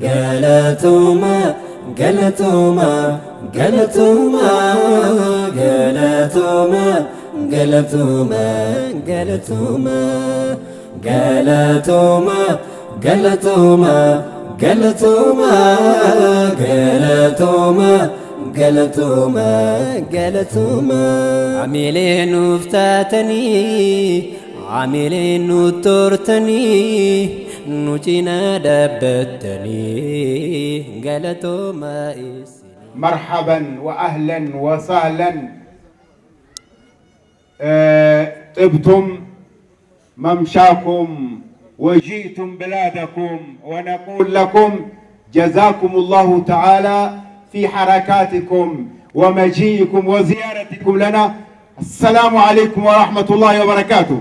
Galatoomaa, galatoomaa, galatoomaa, galatoomaa, galatoomaa, galatoomaa, galatoomaa, galatoomaa, galatoomaa, galatoomaa, galatoomaa, galatoomaa. Amilee nuuf taatanii, amilee nu tortanii, nu cinaa dhaabbattanii, galatoomaa isin. مرحبا واهلا وسهلا، طبتم ممشاكم وجئتم بلادكم، ونقول لكم جزاكم الله تعالى في حركاتكم ومجيئكم وزيارتكم لنا. السلام عليكم ورحمة الله وبركاته.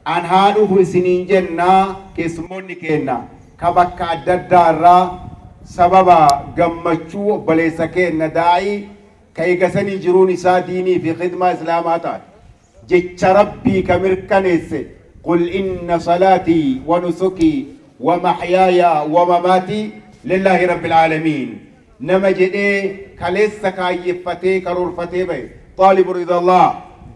An haa dhufu isiniin jennaa. Keessummoonni keenna ka bakka adda addaa irraa sababa gammachuu obboleessa keenna daa'ii ka eegasanii jiruun isaa diinii fi khidmaa islaamaa taate, jecha rabbii ka mirkaneesse, قل إن صلاتي ونسكي ومحياي ومماتي لله رب العالمين nama jedhee kaleessa kaayyeffatee karoorfatee bahe, طالب رضا الله,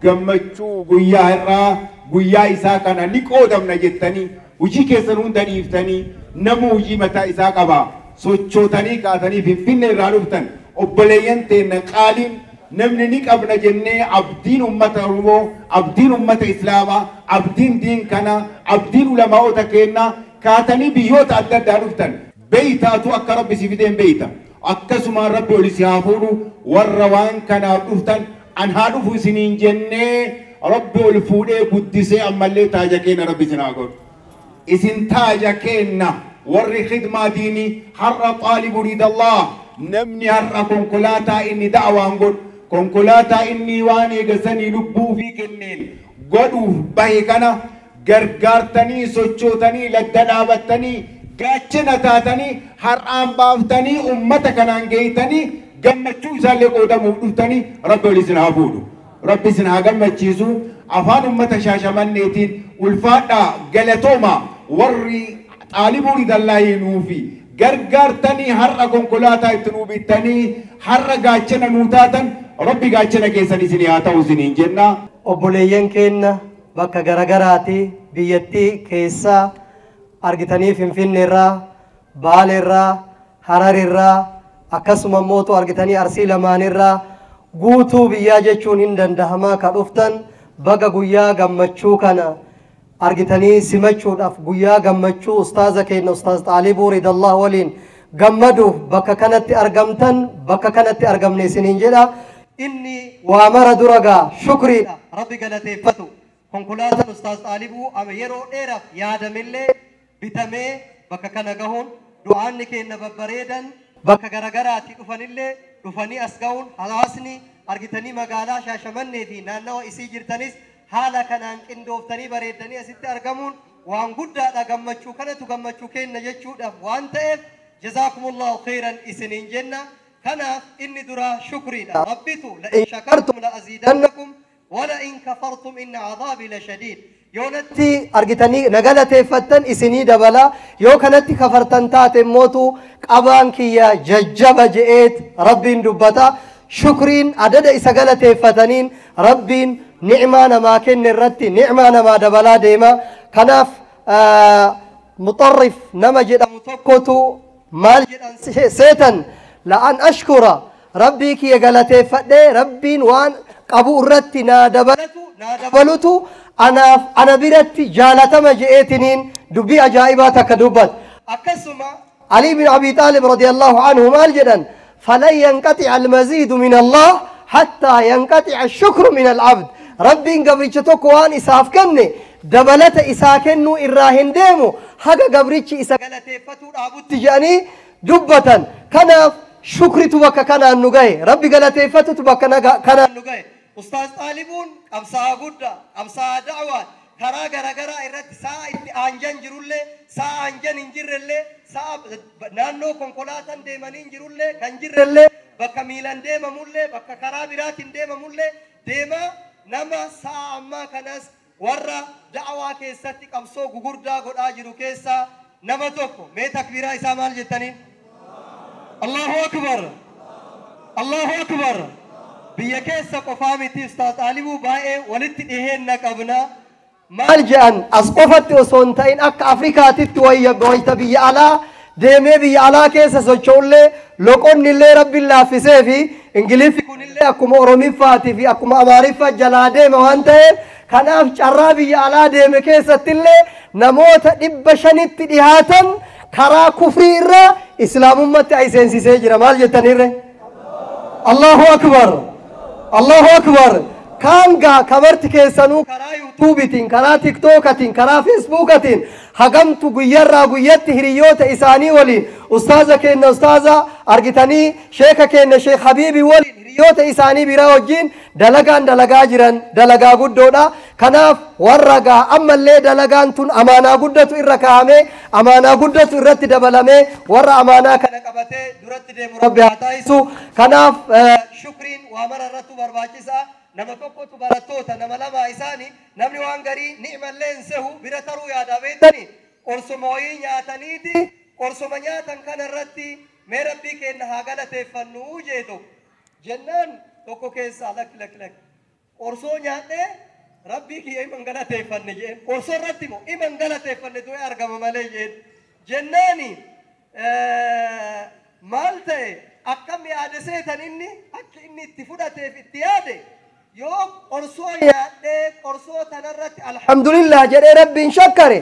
gammachuu guyyaa irraa guyyaa isaa kana ni qoodamna jettanii hojii keessan hunda dhiiftanii, nama hojii mataa isaa qaba, sochootanii kaatanii Finfinne irraa dhuftan, obboleeyyan teenna qaaliin, namni ni qabna jennee abdiin ummata Oromoo, abdiin ummata Islaamaa, abdiin diin kana, abdiin ulamaa'ota keenna, kaatanii biyyoota adda addaa dhuftan, beeytaatu akka rabbi si fideen beeyta. Akkasumaan rabbi oli si haa fuudhu. Warra waan kanaaf dhuftan an haa dhufu isiniin jennee, rabbi ol fuudhee guddisee ammallee taaja keenya rabbi isin haa godhu. Isin taaja keenna, warri khidmaa diinii har'a طالب رضا الله. Namni har'a konkolaataa inni da'waan godhu, konkolaataa inni waan eegasanii lubbuu fi kenneen godhuuf bahe kana gargaartanii, sochootanii, ladda dhaabattanii, gaachana taatanii, har'aan baaftanii, ummata kanaan geeytanii, gammachuu isaallee qoodamuuf dhuftanii, rabbi ol isin haa fuudhu. Rabbi isin haa gammachiisu. Afaan ummata Shaashamanneetiin ulfaadhaa, galatooma. Warri طالب رضا الله nuufi gargaartanii, har'a konkolaataa itti nuu bittanii, har'a gaachana nuu taatan, rabbi gaachana keessan isinii haa ta'u isiniin jenna. Obboleeyyan keenya bakka garagaraati biyyattii keessaa argitanii, Finfinneerraa, Baaleerraa, Hararirraa, akkasuma mootu argitanii Arsii lamaanirraa, guutuu biyyaa jechuun hin dandahamaa ka dhuftan, baga guyyaa gammachuu kana argitanii simachuudhaaf, guyyaa gammachuu ustaaza keenya Ustaaz Xaalibuu Ridallah waliin gammaduuf bakka kanatti argamtan, bakka kanatti argamne isiniin jedha. Inni waa mara dura gaa shukriidha, rabbi galateeffatu. Konkolaataan Ustaaz Xaalibuu ama yeroo dheeraaf yaadamillee bitamee bakka kana gahuun, du'aanni keenya babbareedan bakka garagaraatti dhufanillee dhufanii as gahuun, hawaasni argitanii magaalaa Shaashamannee fi naannawa isii jirtanis haala kanaan qindooftanii bareeddanii asitti argamuun waan guddaadha. Gammachuu kanatu gammachuu kenna jechuudhaaf waan ta'eef, جزاكم الله خيرا isiniin jenna. Kanaaf inni dura shukriidha. Rabbitu لئن شكرتم لأزيدنكم ولئن كفرتم إن عذابي لشديد. Yoo natti argitanii na galateeffattan isinii dabala, yoo kanatti kafartan taate mootu qabaan kiyya jajjaba je'eet rabbiin dubbata. Shukriin adada isa galateeffataniin rabbiin ni'maa namaa kenne irratti ni'maa namaa dabalaa deema. Kanaaf Muxarrif nama jedhamu tokkotu maal jedhan seetan? لأن أشكر rabbii kiyya galateeffadhee rabbiin waan qabu irratti naa dabalatu naa dabalutu anaaf ana biratti jaalatama je'eetiniin dubbii ajaa'ibaa takka dubbat. Akkasuma Ali bin Abi Xaalib رضي الله عنه maal jedhan? فلن ينقطع المزيد من الله حتى ينقطع الشكر من العبد. Rabbiin gabricha tokko waan isaaf kenne dabalata isaa kennuu irraa hin deemu haga gabrichi isa galateeffatuu dhaabutti jedhanii dubbatan. Kanaaf shukritu bakka kanaan nu gahe, rabbi galateeffatutu bakka kanaan nu gahe. Ustaaz Xaalibuun qabsaa'aa guddaa, qabsaa'aa da'waa, karaa garagaraa irratti sa'a itti aanjan jirullee, sa'a aanjan hin jirrellee, sa'a naannoo konkolaataan deemanii hin jirullee kan jirrellee, bakka miilan deemamullee, bakka karaa biraatiin deemamullee deemaa nama sa'a ammaa kanas warra da'waa keessatti qabsoo gugurdaa godhaa jiru keessaa Nama tokko mee takbiiraa isaa maal jettaniin? Allahu akbar, Allahu akbar. Biyya keessa qofaa miti, Ustaaz Xaalibuu baay'ee walitti dhiheenna qabna. Maal jedhan, as qofatti osoo hin ta'in akka Afrikaatitti wayita biyya alaa deemee biyya alaa keessa socho'ullee loqonni illee Rabbiin laaffisee fi Ingiliffi kunillee akkuma Oromiffaatii fi akkuma Amaariffaa jalaa deema waan ta'eef, kanaaf carraa biyya alaa deeme keessatti illee namoota 500tti dhihaatan karaa kufrii irraa islaamummaatti ay seensisee jira. Maal jettaniirre? Allahu akbar, Allahu akbar. Kaan gaa kabarti keessanuu karaa yuutuubitiin, karaa tiktookatiin, karaa feesbuukatiin hagamtu guyyarraa guyyatti hiriyoota isaanii waliin ustaaza keenya ustaaza argitanii sheeka keenya Sheek Habiibii waliin hiriyoota isaanii biraa wajjin dalagaan dalagaa jiran dalagaa guddoodha. Kanaaf warra gaa ammallee dalagaan tun amaanaa guddatu irra kaa'amee, amaanaa guddatu irratti dabalamee, warra amaanaa kana qabatee duratti deemu Rabbi haa taasisu. Kanaaf shukriin waa mara irrattu barbaachisaa. Nama tokkotu barattoota nama lama isaani namni waan garii ni'mallee hin sehu bira taruu yaadaa beektani, qorsoma wayii nyaataniiti, qorsoma nyaatan kana irratti mee Rabbii keenya haa galateeffannuu jee tokko jennaan, tokko keessaa lakki lakki lakki, qorsoo nyaadhee Rabbii kiyya himan galateeffanne jeen, qorsoo irratti moo himan galateeffanne du'e argama malee jeen. Jennaani maal ta'e, akkam yaade seetan? Inni akka inni itti fudhateef itti yaade, yoo qorsoo nyaadhee qorsoo tanarratti alhamdulillah jedhee Rabbiin shakkare,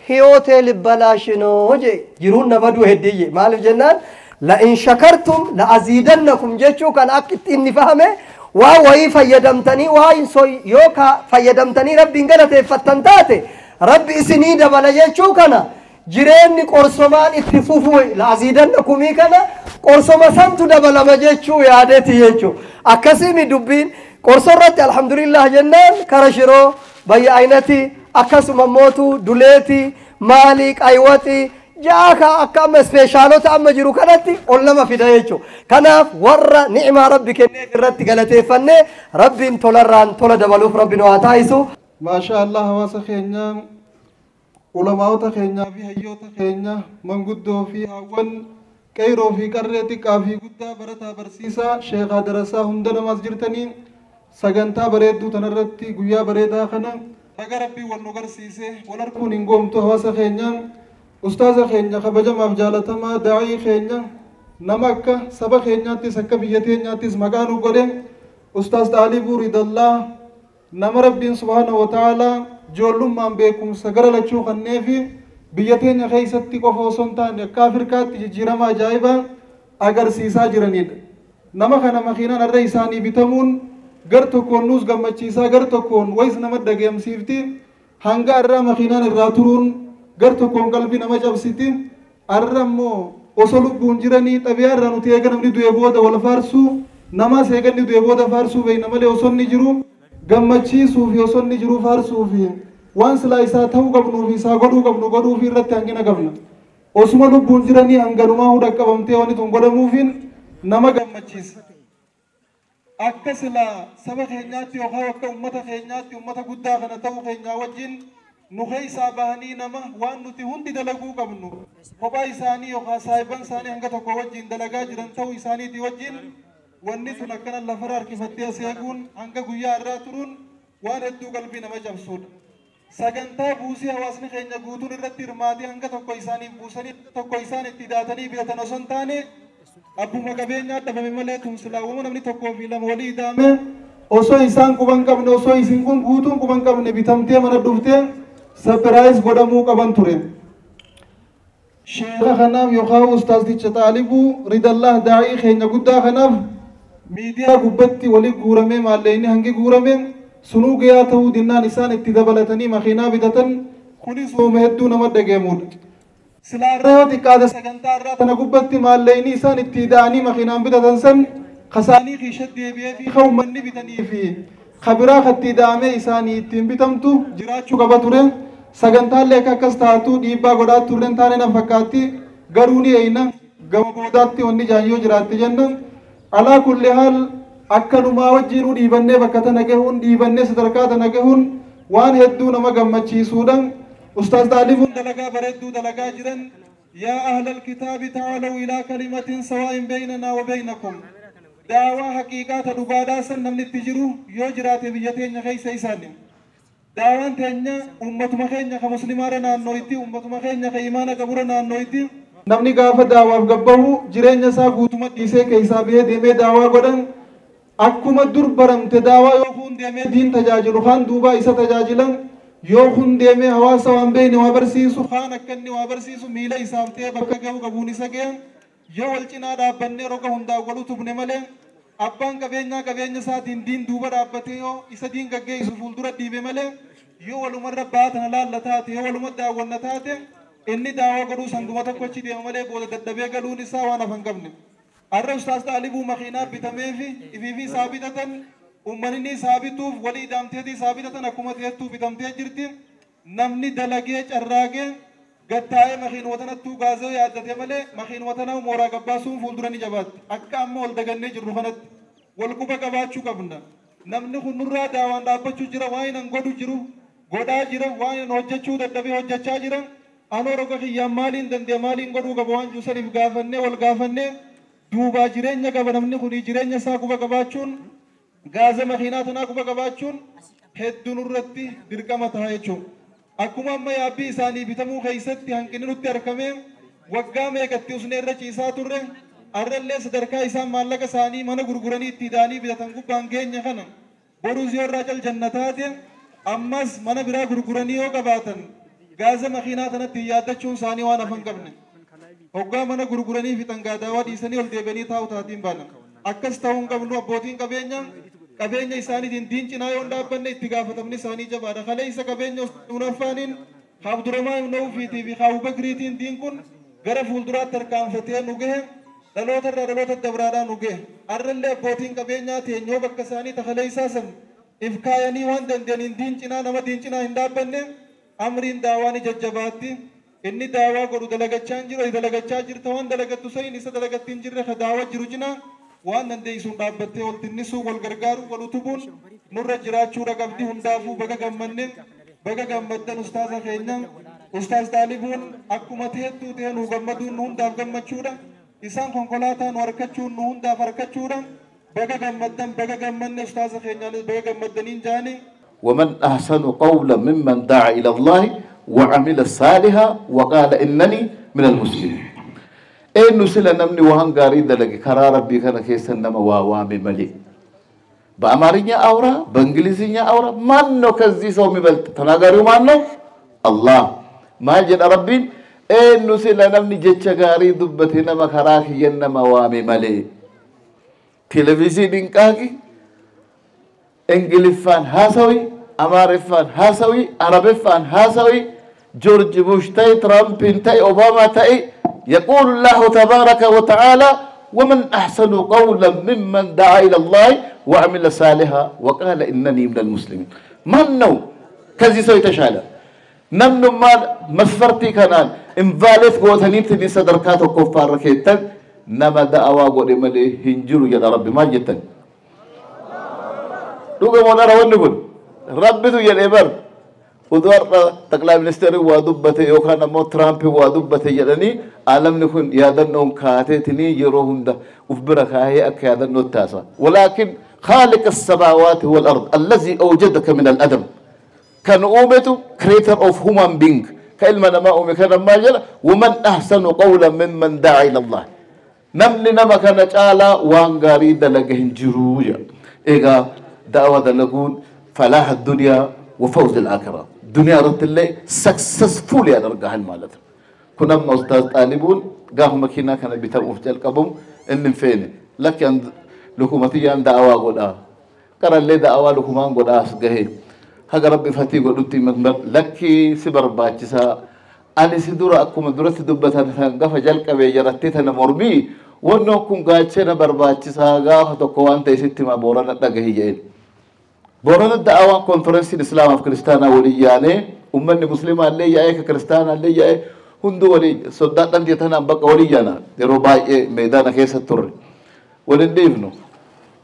hiyootee libbalaashinoo je, jiruun na baduu heddiyye. Maaliif jennaan, la in shakartum la aziidannakum jechuu kan akka itti inni fahame, waa wayii fayyadamtanii waa yoo ka fayyadamtanii Rabbiin galateeffattan taate Rabbi isinii dabala jechuu kana, jireenyi qorsomaan itti fufu la aziidannakumii kana qorsoma santu dabalama jechuu yaadeeti jechuu. Akkasimi dubbiin qorsoo irratti alhamdulillah jennaan kara shiroo bayya aynati, akkasuma mootu duleeti maalii qaywaxi jaaka akka amma ispeeshaalota amma jiru kanatti ol nama fida jechuu. Kanaaf warra ni'maa Rabbi kenneef irratti galateeffannee Rabbiin tolarraan tola dabaluuf Rabbi nu haa taasisu. Maasha Allah, hawaasa keenya, ulamaa'ota keenyaa fi hayyoota keenya, manguddoo fi haawwan, qeyroo fi qarree, xiqqaa fi guddaa, barataa, barsiisaa, sheekaa, darasaa, hunda namaas jirtanii, sagantaa bareedduu tanarratti guyyaa bareedaa kana baga Rabbii wal nu garsiise. Wal harkuun hin goomtu. Hawaasa keenya, ustaaza keenya kabajamaaf jaalatamaa, daa'ii keenya, nama akka saba keenyaattis akka biyya teenyaattis maqaa nu godhe, Ustaaz Xaalibuu Ridallaa, nama Rabbiin subhaana wa ta'aalaa ijoollummaan beekumsa gara lachuu kanneefi biyya teenya keessatti qofa osoo hin taane akka Afrikaatti jijjiirama ajaa'ibaa agarsiisaa jiranidha. Nama kana makiinaan har'a isaanii bitamuun gar tokkoon nuus gammachiisaa, gar tokkoon wayis nama dhageemsiifti. Hanga har'aa makiinaan irraa turuun gar tokkoon qalbii nama cabsiti. Har'a immoo osoo lubbuun jiranii, xabiyaa irraa nuti eega namni du'e booda wal faarsuu, namaas eega inni du'e booda faarsuu beekna malee, osoo inni jiru gammachiisuu fi osoo inni jiru faarsuu fi waan silaa isaa ta'uu qabnuu fi isaa godhuu qabnu godhuu fi irratti hanqina qabna. Osuma lubbuun jiranii hanganumaa hunda qabamtee wanni tun godhamuufiin nama gammachiisa. Akka silaa saba keenyaatti yookaan akka uummata keenyaatti uummata guddaa kana ta'uu keenyaa wajjin nu keessaa bahanii nama waan nuti hundi dalaguu qabnu kophaa isaanii yookaan saahiban isaanii hanga tokko wajjin dalagaa jiran ta'uu isaaniitii wajjin, wanni tun akkana lafarra harkifattee as eeguun hanga guyyaa irraa turuun waan hedduu qalbii nama cabsuudha. Sagantaa buusii hawaasni keenya guutuun irratti hirmaatee hanga tokko isaaniif buusanii tokko isaan itti daatanii bitatan osoo hin taane, abbuma qabeenyaa dhabame malee tumsilaawwama namni tokkoo fi lama walii idaame osoo isaan quban qabne, osoo isin kun guutuun quban qabne bitamtee mana dhuftee surprise godhamuu qaban ture. Sheeka kanaaf yookaan ustaazticha Xaalibuu Ridallah, daa'ii keenya guddaa kanaaf, miidiyaa gubbatti wali guuramee maallaqni hangi guurame sunuu gayaa ta'uu dinnaan isaan itti dabalatanii makiinaa bitatan, kunis uuma hedduu nama dhageemudha. Silaarra yoo xiqqaate sagantaa irraa tana gubbatti maallaqni isaan itti ida'anii makiinaan bitatan san kasaanii kiisha deebi'ee fi kan uummanni bitanii fi kabiraa katti ida'amee isaanii ittiin bitamtu jiraachuu qaba ture. Sagantaallee akka akkas taatu dhiibbaa godhaa turren taane na fakkaatti, garuu ni eeyna gama boodaatti wanni jaayyoo jiraatti jenna. Alaa kulli haal, akkanumaa wajjiinuu dhiibannee bakka tana gahuun, dhiibannee sadarkaa tana gahuun waan hedduu nama gammachiisuudha. Ustaaz Xaalibuun dalagaa bareedduu dalagaa jiran. Yaa ahlal kitaabi ta'aalaw ilaa kalimatin sawaa'in beynanaa wa beynakum. Daawaa haqiiqaa ta dhugaadhaa san namni itti jiru yoo jiraate biyya teenya keessa isaani. Daawaan teenya ummatuma keenya ka muslimaarra naannooyti, ummatuma keenya ka imaana qaburra naannooyti. Namni gaafa daawaaf gabbahu jireenya isaa guutuma dhiisee keessaa bahee deemee daawaa godhan akkuma dur baramte daawaa yoo kun deemee diin tajaajilu kaan duubaa isa tajaajilan yoo kun deemee hawaasa waan beekne waa barsiisu kaan akka inni waa barsiisu miila isaaf ta'ee bakka gahu qabuun isa gahan yoo wal cinaa dhaabbannee roga hundaa wal utubne malee abbaan qabeenyaa qabeenya isaatiin diin duuba dhaabbatee yoo isa diin gaggeessu fuuldura dhiibe malee yoo walumarra baatana laalla taate yoo waluma daawwanna taate inni daawaa godhuu sanguma tokkochi deema malee booda dadhabee galuun isaa waan hafan qabne. Arra Ustaaz Xaalibuu makiinaa bitameefi ifiifi isaa bitatan uummanni isaa bituuf walii daamteetii isaa bitatan akkuma teettuu bitamtee jirti. Namni dalagee carraaqee gattaa'ee makiinuma tanattuu gaazoo yaaddate malee makiinuma tanaa mooraa gabbaasuun fuuldura ni jabaatti. Akka amma wal dagannee jirru kanatti wal quba qabaachuu qabna. Namni kun nurraa daawaan dhaabbachuu jira, waan hin godhu jiru godhaa jira, waan hin hojjechuu dadhabee hojjechaa jira. Anoo roga kiyyaan maaliin danda'e maaliin godhuu qaba waan jiru saniif gaafannee wal gaafannee duubaa jireenya qaba namni kun jireenya isaa quba qabaachuun gaaza makiinaa tanaa quba qabaachuun hedduu nurratti dirqama ta'a jechuudha. Akkuma amma yaabbii isaanii bitamuu keessatti hanqinni nutti argame waggaa meeqatti usnee irra ciisaa turre arrallee sadarkaa isaan maallaqa isaanii mana gurguranii itti hidhaanii bitatan gubbaan geenya kana boruus yoo irraa cal taate ammas mana biraa gurguranii yoo qabaatan gaaza makiinaa tanatti yaaddachuun isaanii waan hafan qabne. Hoggaa mana gurguranii fixan gaadaawaa dhiisanii ol deebi'anii taa'u taatiin baana. Akkas ta'uu hin qabnu abbootiin qabeenya qabeenya isaaniitiin diin cinaa yoo hin dhaabbanne itti gaafatamni isaanii jabaadha. Kalee isa qabeenya Usmaan Abdurrahmaan ibn Awfiitii fi Abubakriitiin diin kun gara fuulduraatti harkaanfatee nu gahe dhaloota irraa dhaloota dabraadhaa nu gahe. Arrallee abbootiin qabeenyaa teenyoo bakka isaanii takalee isaa san if kaayanii waan danda'aniin diin cinaa nama diin cinaa hin dhaabbanne amriin daawaa ni jajjabaatti. Inni daawaa godhu dalagachaa hin jiru, dalagachaa jirta waan dalagattu saniin isa dalagatti hin jirre ka daawaa jiru cinaa waan dandeessuun dhaabbattee wal tinnisuu, wal gargaaruu, wal utubuun nurra jiraachuudha qabdi. Hundaafuu baga gammanne, baga gammaddan ustaaza keenya. Ustaaz Xaalibuun akkuma teettuu ta'e nu gammaduun nu hundaaf gammachuudha. Isaan konkolaataa nu harkachuun nu hundaaf harkachuudha. Baga gammaddan, baga gammanne ustaaza keenyaanis baga gammaddaniin jaanii. ومن أحسن قولا ممن دعا إلى الله وعمل صالحا وقال إنني من المسلمين. إنه سلا نمني وهن قاري دلقي كرا ربي كان كيسا نما واوامي ملي بأمارينيا أورا بإنجليزينيا أورا مانو كزي سومي بل تناغاري مانو الله ما جد ربي إنه سلا نمني جتشا قاري دبتي نما كراكي ينما وامي ملي تلفزيون كاكي انجليفان هاسوي أماريفان هاسوي عربيفان هاسوي جورج بوش تاي ترامب تاي أوباما تاي. يقول الله تبارك وتعالى ومن أحسن قولا ممن دعا إلى الله وعمل صالحا وقال إنني من المسلمين. من نو كذي سوي تشالا نمن ما مسفرتي كانان انفالف قوتنين تني صدركات وكفار ركيتن نما دعوا قول ملي هنجروا يا ربي ما جتن دوغا مولانا ونقول ربي تو يا ودور تقلا منستر ودبته يوكان مو ترامب ودبته يدني عالم نكون يادنون كاتتني يروهم ده وفبرك هي أكيادنو التاسع. ولكن خالق السماوات والأرض الذي أوجدك من الأدم كان أومته creator of human being كلمة ما أومي كان ما جل ومن أحسن قولا ممن دعا إلى الله نمني نما كان تعالى وانغاري دلقهن جروجا إيغا دعوة دلقون فلاح الدنيا وفوز الآخرة الدنيا رت الله successful يا درجة المالت كنا من أستاذ طالبون قاهم مكينة كان بيتابعوا في القبم إن فين لكن لكم تيجان دعوة قدا كر اللي دعوة لكم أن قدا أسجه هذا ربي فتي قلتي من لك سبر باتشا أنا سدورة أكون درس دبتها قف جلك بيجرتها نمرمي ونكون قاتشنا برباتشا قاف تقوان تيستي ما بورانا تجهيجين بورانا الدعوة كونفرنس الإسلام في كريستانا وليانه أمني مسلمة اللي جاي كريستانا اللي جاي هندو ولي صدق أنت تنا بق وليانا درباي ميدان كيس التر ولنديفنو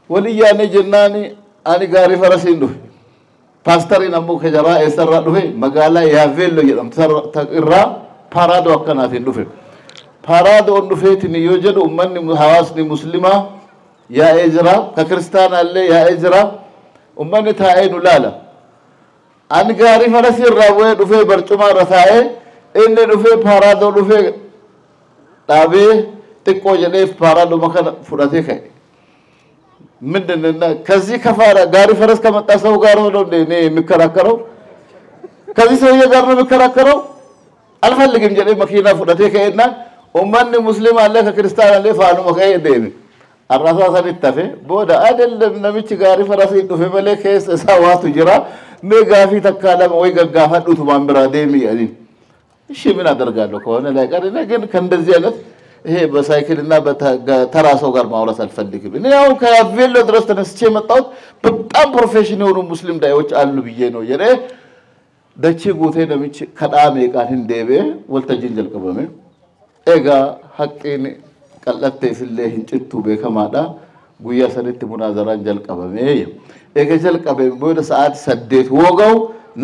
وليانه جناني أنا قاري فرسينو Paastariin ammoo kajaraa eessarraa dhufe magaalaa Yaaveelloo jedhamtu irraa paaraadoo akkanaatiin dhufe. Paaraadoon dhufeetiin yoo jedhu uummanni hawaasni muslimaa yaa'ee jira, ka kiristaanaallee yaa'ee jira. Uummanni taa'ee nu laala. Ani gaarii farasii irraa bu'ee dhufee barcuma irra taa'ee inni dhufee paaraadoo dhufee dhaabee xiqqoo jedhee paaraadoo kana fudhatee ka'e. ምንድን ነው ከዚህ ከፋራ ጋሪ ፈረስ ከመጣ ሰው ጋር ነው እንዴ እኔ የሚከራከረው? ከዚህ ሰውዬ ጋር ነው የሚከራከረው? አልፈልግም jedhee makiinaa fudhatee ka'eenna uummanni musliima illee ka kiristaana illee faanuma ka'ee deeme. Arrasaa sanitti hafe booda አይደለም namichi gaarii farasii dhufe malee keessa isaa waatu jira mee gaafii takkaa lama ወይ gaggaafadhutumaan biraa deemi jedhaniin. እሺ ምን አደርጋለሁ ከሆነ ላይ ቀር እኔ ግን ከእንደዚህ አይነት ይሄ በሳይክልና በተራ ሰው ጋር ማውራት አልፈልግም። እኔ አሁን ከያቬሎ ድረስ ተነስቼ የመጣሁት በጣም ፕሮፌሽን የሆኑ ሙስሊም ዳዮች አሉ ብዬ ነው jedhee dachee guutee namichi kadhaa meeqaan hin deebi'e waltajjiin jalqabame. Egaa haqqiin qal'atteefillee hin cittu beekamaadha. Guyyaa sanitti munaazaraan jalqabame. Egaa jalqabeen booda sa'aatii 8 woo ga'u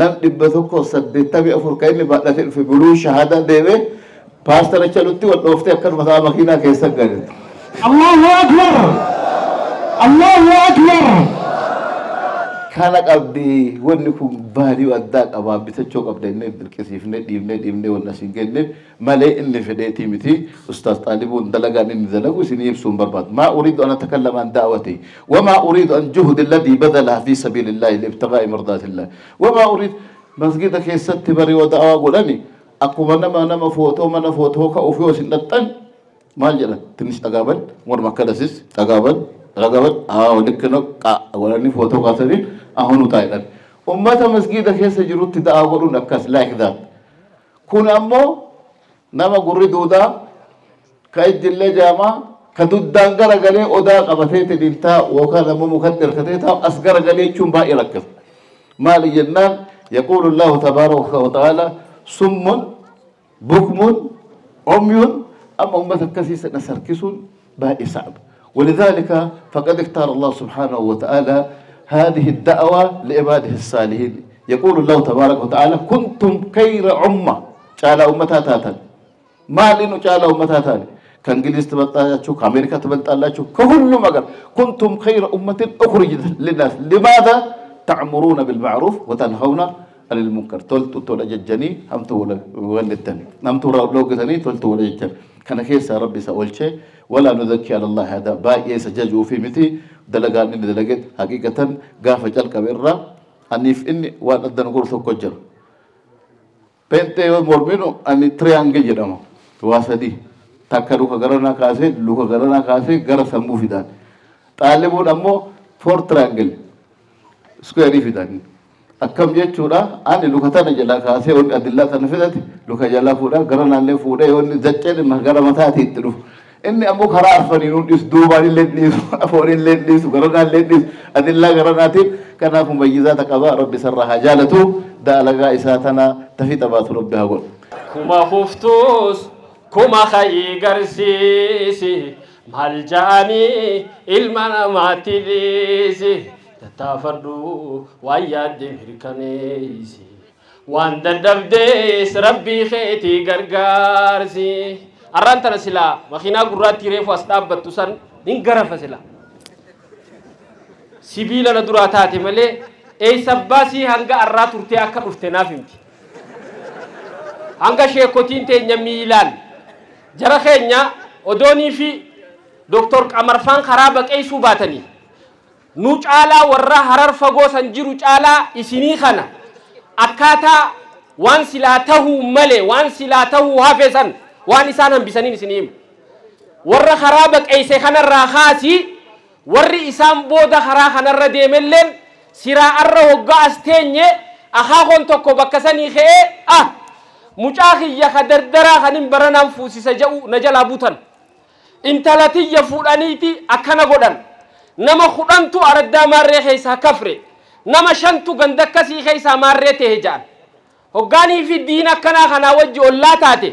nam 184 kan inni baadhatee dhufe buluu shahaadaa deemee paastaricha nutti wal dhooftee akkanuma ta'a makiinaa keessa gale. Allahu Akbar! Allahu Akbar! Kana qabdi wanni kun baalii addaa qabaa bitachuu qabda inni dirqisiifnee dhiibnee dhiibnee wanni as hin genne malee inni fedheetii miti. Ustaaz Xaalibuun dalagaan inni dalagu isinii ibsuu hin barbaadu. Maa uriidu an atakallama an da'wati wamaa uriidu an juhdi alladii badala fi sabiilillaahi liibtiqaa'i mardaatillah wamaa uriid masgida keessatti barii yoo da'awaa godhani akkuma nama nama footoo mana footoo ka'uuf yoo isin dhaxxan maal jedhan ትንሽ ጠጋበል morma akkanasis ጠጋበል ጠጋበል አዎ ልክ ነው ቃ godhanii footoo kaasanii አሁን ውጣ ይላል። ummata masgida keessa jirutti da'aa godhuun akkas like that. Kun ammoo nama gurri duudaa ka ijjillee jaamaa ka duddaan garagalee odaa qabatee tiniin taa'u yookaan ammoo mukatti hirkatee taa'u as garagalee jechuun baay'ee rakkisa. Maali jennaan yaquulu Allahu tabaaraka wa ta'aala summun bukmun umyun amma ummata akkasii sana sarkisuun baay'ee sa'aba. ولذلك فقد اختار الله سبحانه وتعالى هذه الدعوة لعباده الصالحين. يقول الله تبارك وتعالى كنتم خير أمة تعالى أمتها تاتا ما لنو تعالى أمتها تاتا كإنجليز تبلطالاتشو كأمريكا تبلطالاتشو كل مقر كنتم خير أمة أخرجت للناس لماذا تعمرون بالمعروف وتنهون عن المنكر تلتو تولججني هم تولدتني هم تولوغتني تلتو ولججني كان كيس ربي سأولشي ولا نذكي على الله هذا باقي سججوا في متي دلقان إني دلقت حقيقة قافة جلقة برا أني في إني وأنا أدنى نقول سكوجر بنتي مرمينو أني تريانجل جرامو واسدي تكلو كغرنا كاسي لو كغرنا كاسي غر سمو في دان طالبون أمو فور تريانجل سكويري في دان akkam jechuudha ani luka tana jalaa kaasee wanni adillaa tana fidate luka jalaa fuudhaa gara naannee fuudhee wanni zacceen gara mataatii itti dhufu. Inni ammoo karaa arfanii nuun dhiisu duubaan illee dhiisu afoon illee dhiisu gara naannee dhiisu adillaa gara naatiin kanaaf mumayyizaata qaba rabbi sarraa haa jaalatu daalagaa isaa tana tafii xabaatu rabbi haa godhu. Kuma huftuus kuma khayii garsiisi maal ja'anii ilma namaatti dhiisi. Tattaafadhu waan yaadde mirkaneessi waan dadhabdees rabbii keetii gargaarsi. Arraan tana silaa makiinaa gurraattii reefu as dhaabbattu san nin garafa sila. Sibiila na duraa taate malee eessa baasii hanga arraa turtee akka dhufte naaf himti. Hanga sheekotiin teenya miilaan jara keenya odoonii fi Dooktor Qamarfaan karaa baqeessuu baatanii. Nu caalaa warra harar fagoo san jiru caalaa isinii kana akkaataa waan silaa tahuu malee waan silaa tahuu hafe san waan isaan hambisaniin isinii himu. Warra karaa baqeesse kanarraa kaasii warri isaan booda karaa kanarra deemelleen siraa arra hoggaa as teenye akaakoon tokko bakka sanii ka'ee ah mucaa kiyya ka dardaraa kanin baranaan fuusisa jedhu na jalaa butan. Intala tiyya fuudhaniiti akkana godhan. Nama 10tu araddaa maarree keessaa kafre nama 5tu ganda akkasii keessaa maarree ta'e jedhan. Hoggaanii fi diina akkanaa kanaa wajji ollaa taate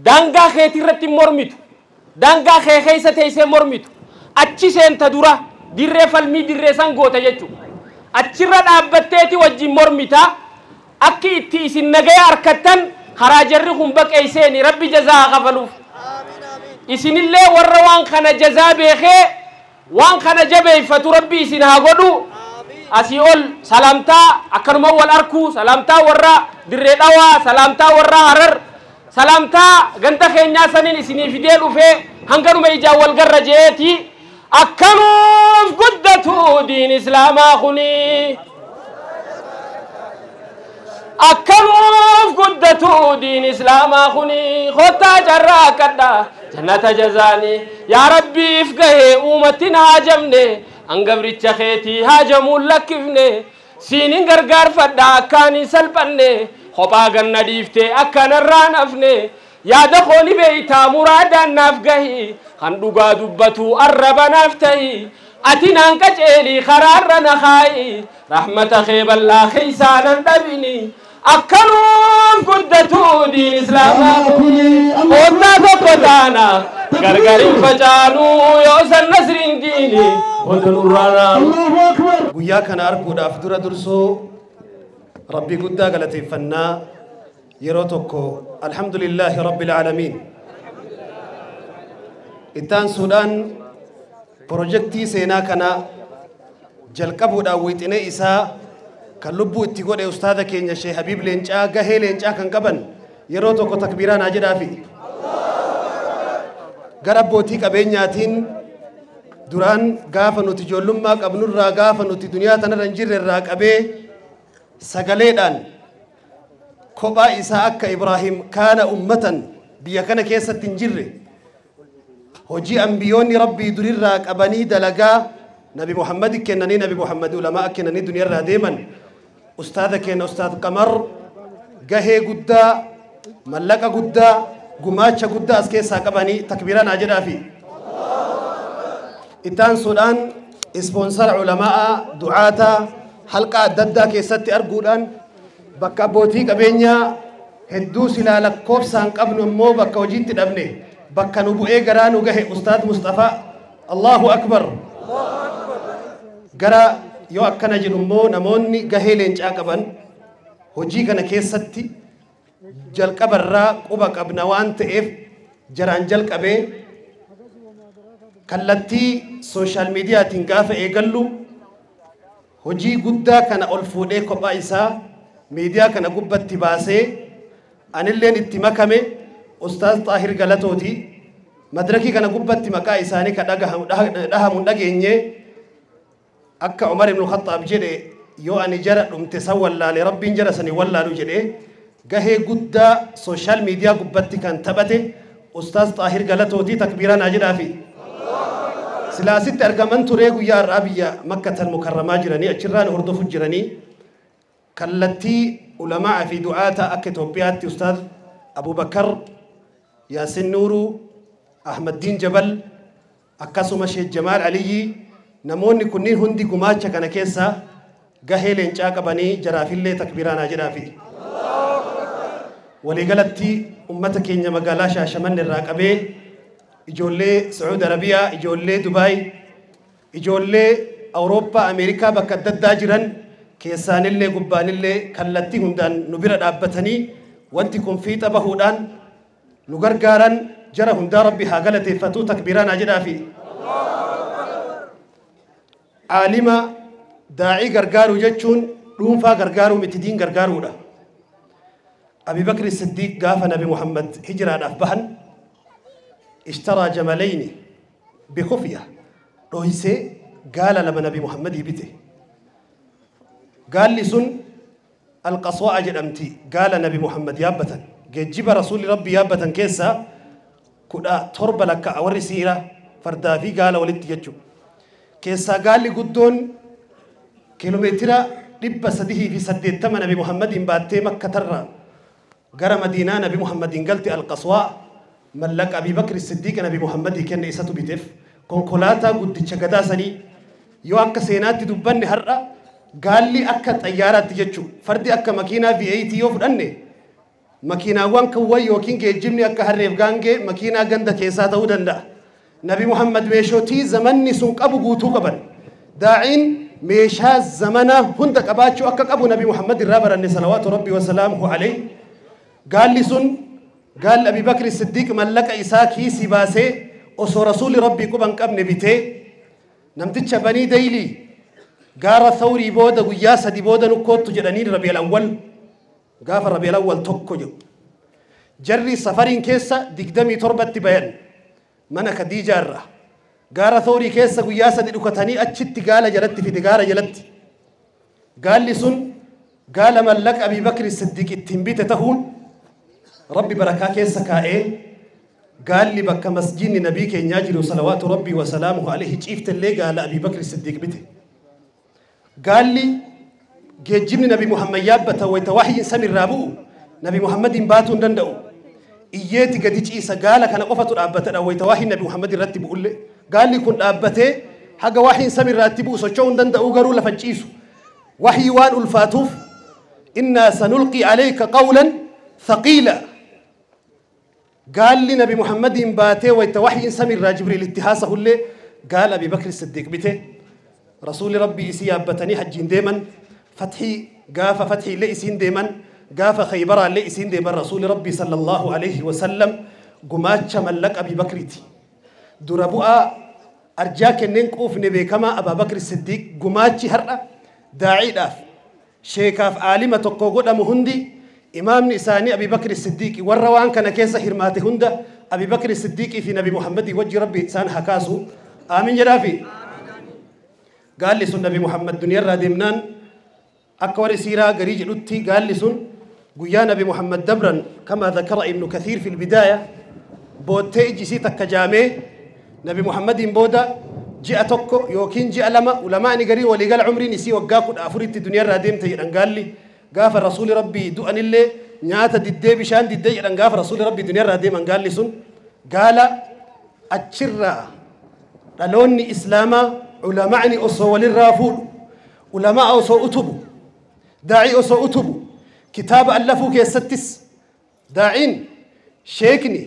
daangaa keetii irratti mormitu daangaa kee keessa teessee mormitu achi seenta dura dirree falmii dirree san goota jechuudha. Achirra dhaabbatteeti wajjin mormita. Akki itti isin nagaya harkattan karaa jarri kun baqeeyseeni rabbi jazaa kafaluuf. Isinillee warra waan kana jazaa beekee waan kana jabeeffatu rabbi isin haa godhu. Asii ol salaamtaa akkanuma wal arkuu, salaamtaa warra dirree dhawaa, salaamtaa warra harar, salaamtaa ganda keenyaa saniin isinii fidee dhufee hanganuma ijaan wal garra je'eeti. Akkanuuf guddatu diin islaamaa kuni. Akkanuuf guddatu diin islaamaa kuni. Kottaa carraa kadha jannata jazaani. Yaa rabbiif gahee uumattiin haajamne. Hangabricha keetii haajamuun lakkifne. Siinin gargaarfadha akkaan hin salphanne. Kophaa ganna dhiiftee akkanarraan hafne. Yaada kooni beeytaa muraadaan naaf gahi. Kan dhugaa dubbatu arraba naaf tahi. Ati naan qaceelii karaarra na kaayi. Rahmata kee bal'aa keessaa nan dhabini. Akkanuuf guddatu diin islaamaa kuni. Kottaa tokko taana gargar hin facaanu yoo san nasriin diini. Wanta nurraanaa. Guyyaa kana arguudhaaf dura dursoo Rabbii guddaa galateeffannaa yeroo tokko alhamdulillaahi rabbil aalamiin. Ittaan suudhaan pirojektii seenaa kana jalqabuudhaan wixinee isaa kan lubbuu itti godhe ustaada keenya Sheekh Habiib Leencaa gahee leencaa kan qaban yeroo tokko takbiiraa naa jedhaafi. Gara abbootii qabeenyaatiin duraan gaafa nuti ijoollummaa qabnurraa gaafa nuti duniyaa tanarra hin jirre irraa qabee sagaleedhaan kophaa isaa akka Ibraahim kaana ummatan biyya kana keessatti hin jirre hojii ambiyoonni rabbii durirraa qabanii dalagaa Nabi Muhammad kennanii Nabi Muhammad ulamaa kennanii duniyaarraa deeman ustaada keenya ustaad Qamar gahee guddaa mallaqa guddaa gumaacha guddaa as keessaa qabanii takbiiraa naa jedhaafi. Ittaan suudhaan ispoonsara ulamaa du'aataa halqa adda addaa keessatti arguudhaan bakka abbootii qabeenyaa hedduu silaa lakkoofsaan qabnu immoo bakka hojiitti dhabne bakka nu bu'ee garaa nu gahe ustaad Mustafaa Allahu Akbar. Gara yoo akkana jedhu immoo namoonni gahee leencaa qaban hojii kana keessatti jalqabarraa quba qabna waan ta'eef jaraan jalqabee kallattii sooshaal miidiyaatiin gaafa eegallu hojii guddaa kana ol fuudhee kophaa isaa miidiyaa kana gubbatti baasee anilleen itti makame ustaaz Xaahir Galatooti madirakii kana gubbatti maqaa isaanii ka dhahamu dhageenye akka Umar ibn Khattaab jedhe yoo ani jara dhumte san wallaale rabbiin jara sani wallaalu jedhe gahee guddaa sooshaal miidiyaa gubbatti kan taphate ustaaz Xaahir Galatootii takbiiraa naa jedhaafi. Silaasitti argaman turee guyyaa har'aa biyya Makkatal Mukarramaa jiranii achirraan hordofu jiranii kallattii ulamaa fi du'aata akka Itoophiyaatti ustaaz Abubakar Yaasin Nuuruu Ahmaddiin Jabal akkasuma Sheekh Jamaal Aliyyi namoonni kunniin hundi gumaacha kana keessa gahee leencaa qabanii jaraafillee takbiiraa naa jedhaafi. Waliigalatti ummata keenya magaalaa Shaashamanne irraa qabee ijoollee Sacuud Arabiyaa, ijoollee Dubaay, ijoollee Awurooppaa, Ameerikaa bakka adda addaa jiran keessaanillee gubbaanillee kallattii hundaan nu bira dhaabbatanii wanti kun fiixa bahuudhaan nu gargaaran jara hundaa rabbi haa galateeffatu takbiiraa naa jedhaafi. Aalima daa'ii gargaaruu jechuun dhuunfaa gargaaruu miti diin gargaaruudha. Abi Bakri Siddiiq gaafa Nabi Muhammad hijiraadhaaf bahan اشترى جملين بخفية رويسي قال لما نبي محمد يبته قال لي سن القصواء جدمتي قال نبي محمد يابتا جيب رسول ربي يابتا كيسا كدا تربة لك أوري سيرة فردافي قال ولدت يجو كيسا قال لي قدون كيلومتر 300 في سديت نبي محمد باتي مكة ترى قرى مدينة نبي محمد قلت القصواء ملك أبي بكر الصديق نبي محمد كان إساتو بيتف كونكولاتا قد تشغداسني يو أكا سيناتي دبني هرأ قال لي أكا طيارات تجتشو فردي أكا ماكينة في اي تي يو فدني ماكينة وان كوي يوكين جيجمني أكا هريف غانجي ماكينة غندا كيساتا ودندا نبي محمد ميشوتي زمني سنق أبو قوتو قبل داعين Meeshaa zamanaa hunda qabaachuu akka qabu Nabi Muhammad irraa baranne, salawaatu rabbi wasalaamuhu alayhi. Gaalli sun, gaalli Abi Bakri Siddiiq, mallaqa isaa kiisii baasee osoo rasuulli rabbii quba hin qabne bitee, namticha Banii Daylii gaara Thawrii booda guyyaa 3 booda nukkoottu jedhanii, Rabi'al Awwal, gaafa Rabi'al Awwal 1 jedhu. Jarri safariin keessa 27tti bayan mana Khadiijaa irraa. Gaara Thawrii keessa guyyaa 3 dhukatanii achitti gaala jalatti fide, gaara jalatti. Gaalli sun gaala mallaqa Abii Bakri Siddiiq ittiin bite tahuun rabbi barakaa keessa kaa'ee, gaalli bakka masjidni nabii keenyaa jiru, salawaatu rabbii wasalaamuhu alayhi, ciiftellee gaala Abii Bakri Siddiiq bite. Gaalli geejjibni Nabi Muhammad yaabbata wayta wahyiin samirraa bu'u Nabi Muhammadiin baatuu hin danda'u. Iyyeeti gadi ciisa, gaala kana qofatu dhaabbatadha wayta wahyiin Nabi Muhammad irratti bu'ullee. Gaalli kun dhaabbatee haga wahyiin samirraatti bu'u socho'uu hin danda'u, garuu lafa ciisu. Wahyii waan ulfaatuuf, innaa sanulqii alayka qawlan thaqiila. Gaalli Nabi Muhammadiin baatee wayta wahyiin samirraa Jibriil itti haasahullee gaala Abi Bakri Siddiiq bite. Rasuulli rabbii isii yaabbatanii hajjiin deeman, fathii, gaafa fathii illee isiin deeman, gaafa Khaybaraa illee isiin deeman. Rasuulli rabbii sallallahu alaihi wasallam gumaacha mallaqa Abi Bakriiti. Dura bu'aa arjaa kenneen quufne beekamaa Abaa Bakri Siddiiq, gumaachi har'a daa'iidhaaf, sheekaaf, aalima tokko godhamu hundi imaamni isaanii Abi Bakri Siddiiqi. Warra waan kana keessa hirmaate hunda Abi Bakri Siddiiqii fi Nabi Muhammadii wajji rabbi isaan haa kaasu. Aamin jedhaafi. Gaalli sun Nabi Muhammad duniyaarraa deemnaan, akka warri siiraa garii jedhutti, gaalli sun guyyaa Nabi Muhammad dabran, kama dhakara Ibnu Kathiir fil bidaaya, boottee iji isii takka jaamee Nabi Muhammadiin booda ji'a 1 yookiin ji'a 2, ulamaani garii waliigala umriin isii waggaa 14tti duniyaarraa deemte jedhan. Gaalli gaafa rasuuli rabbii du'anillee nyaata diddee, bishaan diddee jedhan. Gaafa rasuuli rabbii duniyaarraa deeman, gaalli sun gaala achirraa dhaloonni islaamaa, ulamaani osoo walirraa fuudhu, ulamaa osoo utubu, daa'ii osoo utubu, kitaaba allafuu keessattis daa'iin, sheekni,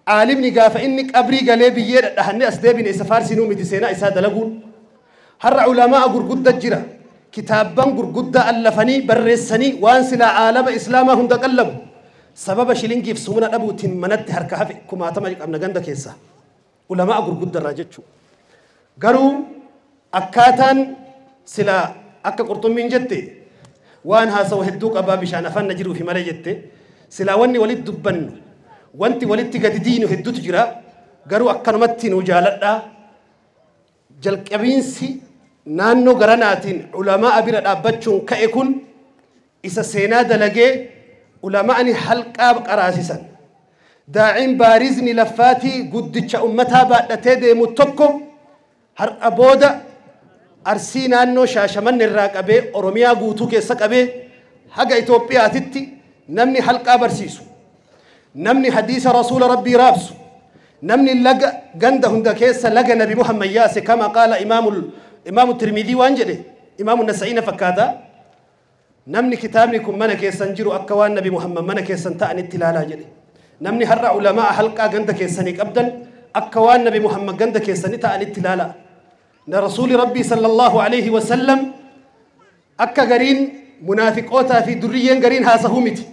aalimni gaafa inni qabrii galee biyyee dhadhahannee as deebine isa faarsinuu miti seenaa isaa dalaguun. Har'a ulamaa gurgudda jira, kitaabban gurguddaa allafanii barreessanii waan silaa aalama islaamaa hunda qallabu sababa shilingiif sumuna dhabuutiin manatti harka hafe kumaatama qabna ganda keessa, ulamaa gurguddarraa jechuu. Garuu akkaataan silaa akka qurxummiin jette waan haasawa hedduu qabaa bishaan afaan na jiruufi malee jette, silaa wanni walitti dubbannu, wanti walitti gadi diinu hedduutu jira, garuu akkanumatti nu jaaladhaa. Jalqabiinsi naannoo garanaatiin ulamaa bira dhaabbachuun ka'e kun isa seenaa dalagee, ulamaani halqaa qaraasisan, daa'iin baarizni laffaatii guddicha ummataa baadhatee deemu tokko har'a booda Arsii naannoo Shaashamanne irraa qabee, Oromiyaa guutuu keessa qabee haga Itoophiyaatitti namni halqaa barsiisu, namni hadiisa rasuula rabbii raabsu, namni laga ganda hunda keessa laga Nabi Muhammad yaase, kama qaala imaamu Tirmidii waan jedhe, imaamu Nasa'iina fakkaata, namni kitaabni kun mana keessan jiru akka waan Nabi Muhammad mana keessan ta'anitti ilaalaa jedhe. Namni har'a ulamaa halqaa ganda keessanii qabdan akka waan Nabi Muhammad ganda keessanii ta'anitti ilaalaa. Na rasuuli rabbii sallallahu alaihi wasallam akka gariin munaafiqootaa fi durriyyeen gariin haasahuu miti.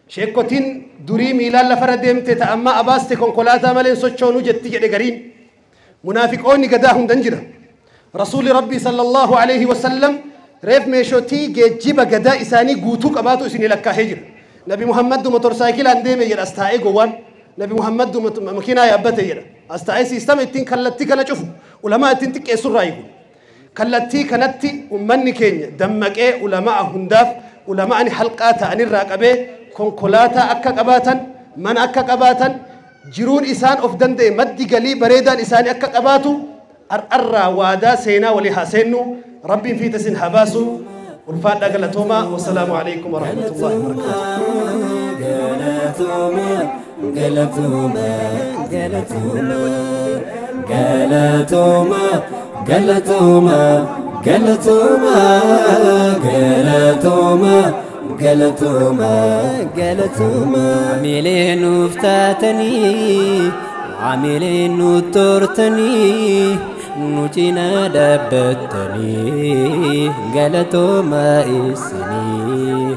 Sheekotiin durii miilaan lafarra deemte ta ammaa abaaste konkolaataa malee sochoonuu jetti jedhe gariin. Munaafiqoonni gadaa hundan jira. Rasuuli rabbii sallallahu alaihi wasallam reef meeshotii geejjiba gadaa isaanii guutuu qabaatu isinii lakkaahee jira. Nabi Muhammaddu motorsaayikilaan deeme jedha as taa'ee gowwaan. Nabi Muhammaddu makiinaa yaabbate jedha. As taa'ee siistama ittiin kallattii kana cufu ulamaa ittiin xiqqeessurraa eegu. Kallattii kanatti ummanni keenya dammaqee ulamaa hundaaf, ulamaan halqaa ta'anirraa qabee konkolaataa akka qabaatan, mana akka qabaatan, jiruun isaan of danda'e, maddi galii bareedaan isaanii akka qabaatu har'arraa waadaa seenaa walii haa seennu. Rabbiin fiita isin haa baasu. Ulfaadhaa, galatoomaa. Wasalaamu alaikum warahmatullahi wabarakaatuh. Galatoomaa, galatoomaa, galatoomaa, galatoomaa, galatoomaa, galatoomaa, galatoomaa, galatoomaa, galatoomaa. Amilee nuuf taatanii, amilee nu tortanii. Nu cinaa dhaabbattanii galatoomaa isinii.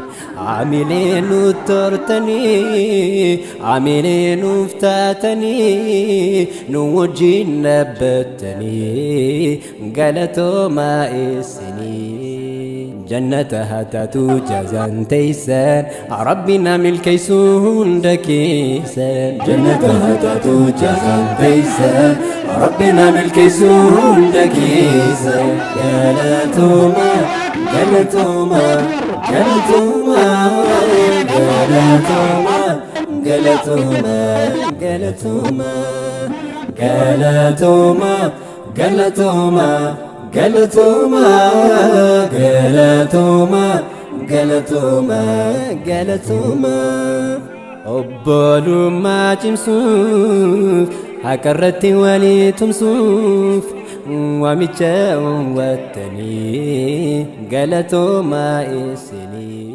Amilee nu tortanii, amilee nuuf taatanii, nu wajjin dhaabbattanii galatoomaa isinii. Jannata haa taatu jazaan teeysan, Rabbiin haa milkeessu hunda keessan. Jannata haa taatu jazaan teeysan, Rabbiin haa milkeessu hunda keessan. Galatooma, galatooma, galatooma, galatooma, galatooma, galatooma, galatooma, galatooma, galatooma, galatooma, galatooma, galatooma. Obbolummaa cimsuuf, haqa irratti walii tumsuuf, waamicha wattanii galatoomaa isinii.